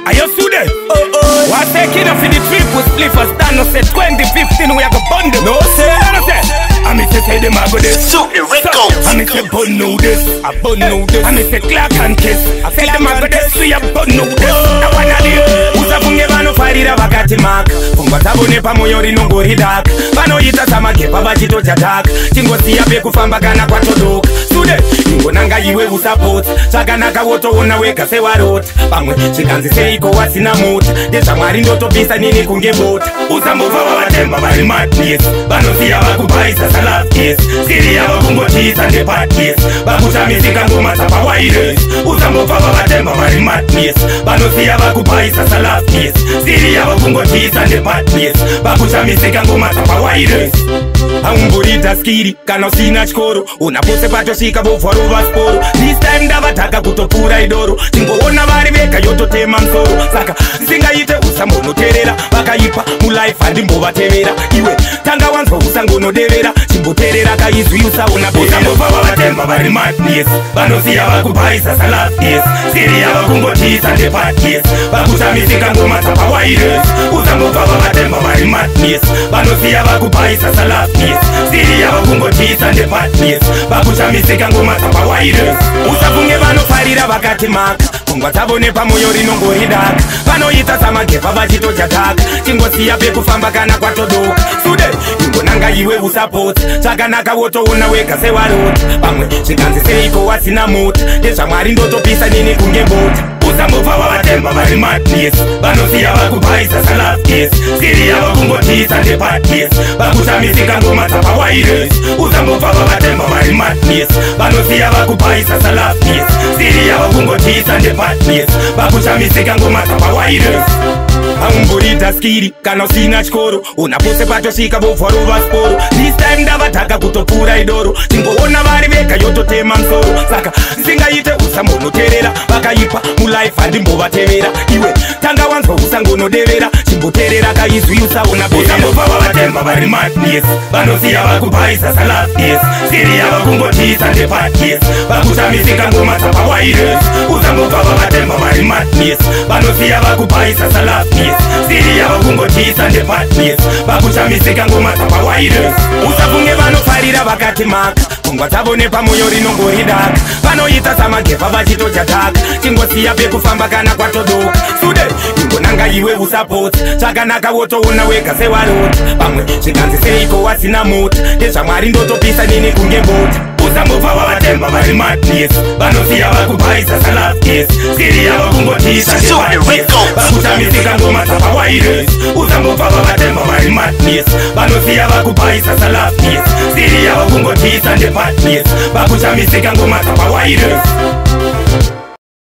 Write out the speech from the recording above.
Are you see them? Oh, oh. What's taking off in the triple split for stand no say 2015 we are go bundle. No say, no say. I me say say them a go this. So I me say bun no this, I bun no this. I me say clack and kiss. I say them a go this, we a bun no this. I wanna live. Usafunge vanofarira vakati mark. Pfungwa dzavo nepamoyo rinongori dark. Vanoita samagepa vachitocha chingosiya pekufamba kana kwatodoka. Sude ingonanga iwe usapota zvakanaka wotoona wega sewarota. Pamwe zvikanzi seiko wasina mota ndezvamwari ndotopisa nini kunge bota. Usambobva vavatemba vari madness vanosiya vakubaisa salavkes siri yavo kungotiisa ndepadness vakushamisika ngoma dzapawires. Usambobva vavatemba vari madness vanosiya vakubaisa salavkes siri yavo kungotiisa ndepadness vakushamisika ngoma dzapawires. Haumborita skiri kana usina chikoro unapose patosvika vobva rova sporo. This time ndavadhaka kutopfuura idoro tingoona vari vega yototema musoro. Saka singaite usambonoterera vakaipa mulife handimbovatevera. Iwe tanga wanzwa usangonodevera chimboterera kaizwi usaona. Usambobva vavatemba vari madness vanosiya vakubaisa salavkes siri yavo kungotiisa ndepadness vakushamisika ngoma dzapawires. Usambobva vavatemba vari madness vanosiya vakubaisa salavkes siri yavo kungotiisa ndepadness vakushamisika ngoma dzapawires. Usafunge vanofarira vakati maka pfungwa dzavo nepamoyo rinongori dark. Vanoita samagepa vachitocha chingosiya pekufamba kana kwatodoka. Sude ingonanga iwe usapota zvakanaka wotoona wega sewarota. Pamwe zvikanzi seiko wasina mota ndezvamwari ndotopisa nini kunge bota. Usambobva vavatemba vari madness vanosiya vakubaisa salavkes siri yavo kungotiisa ndepadness vakushamisika ngoma dzapawires. Usambobva vavatemba vari madness vanosiya vakubaisa salavkes siri yavo kungotiisa ndepadness vakushamisika ngoma dzapawires. Haumborita skiri kana usina chikoro unapose patosvika vobva rova sporo. This time ndavadhaka kutopfuura idoro tingoona vari vega yototema musoro. Saka singaite usambonoterera vakaipa mulife handimbovatevera. Iwe tanga wanzwa usangonodevera chimboterera kaizwi usaona. Usambobva vavatemba vari madness vanosiya vakubaisa salavkes siri yavo kungotiisa ndepadness vakushamisika ngoma dzapawires. Usambobva vavatemba vari madness vanosiya vakubaisa salavkes siri yavo kungotiisa ndepadness vakushamisika ngoma dzapawires. Usafunge vanofarira vakati maka pfungwa dzavo nepamoyo rinongori dark. Vanoita samagepa vachitocha chingosiya pekufamba kana kwatodoka. Sude ingonanga iwe usapota zvakanaka wotoona wega sewarota. Pamwe zvikanzi seiko wasina mota ndezvamwari ndotopisa nini kunge bota. Usambobva vavatemba vari madness vanosiya vakubaisa salavkes siri yavo kungotiisa ndepadness vakushamisika ngoma dzapawires. Usambobva vavatemba vari madness vanosiya vakubaisa salavkes siri yavo kungotiisa ndepadness vakushamisika ngoma dzapawires.